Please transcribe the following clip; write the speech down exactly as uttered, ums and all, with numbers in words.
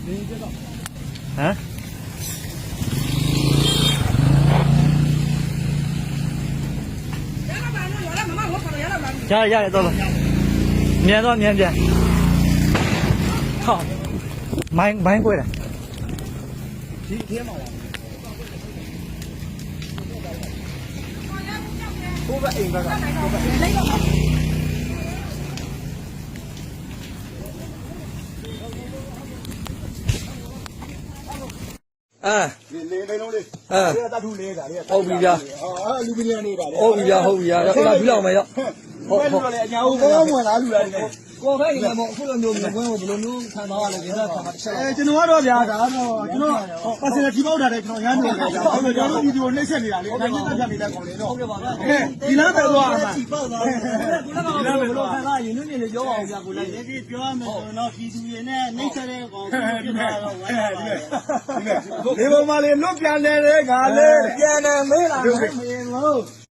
ဟမ်။ ရရရတော့ မြန်တော့ မြန်ပြန်။ ဟော မိုင်းမိုင်းကွဲတယ်။ ကိုယ့်ဘက်အိမ်ဘက်က ကိုယ့်ဘက်အိမ်။ အဲ။ လေလေလုံးလေး။ အဲ။ လေးကတတ်ထူလေးကလေးက။ ဟုတ်ပြီဗျာ။ အာအလူမီနီယံနေတာလေ။ ဟုတ်ပြီဗျာ ဟုတ်ပြီဗျာ။ အဲ့ဒါ ဘုလောက်မယ်ရော့။ ဟုတ်ဟုတ်။ အညာဟိုဘောမွေလာလူလာနေ။ ကိုယ်ပဲနေမှာပေါ့။ အခုလိုမျိုးမျိုးပွဲကိုဘယ်လိုမျိုးခံစားရလဲ။ ဒေသခံမှာတစ်ချက်လောက်။ အဲကျွန်တော်ကတော့ဗျာ ဒါကတော့ကျွန်တော် personal ထိပေါက်တာတဲ့ကျွန်တော်ရမ်းနေတယ်ဗျာ။ ကျွန်တော်တို့ဗီဒီယိုနှိပ်စက်နေတာလေ။ ဒါညစ်ပတ်ကြနေတာကောင်လေတော့။ ဟုတ်ကဲ့ပါဗျာ။ ဒီလမ်းပဲသွားရမှာ။ ဒီလမ်းပဲသွား။ ဘယ်လိုခံစားရလဲ။ နုနုလည်းပြောပါဦးဗျာ။ ကိုယ်လည်း ဒီပြောရမယ်ဆိုရင်တော့ ပြည်သူတွေနဲ့နှိပ်စက်တဲ့ကောင်ကို ဒီဘက်မှာလေ လွတ်ပြန်တယ်လေ ငါလေ။ ပြန်တယ်မေးလာတယ် မင်းလို့။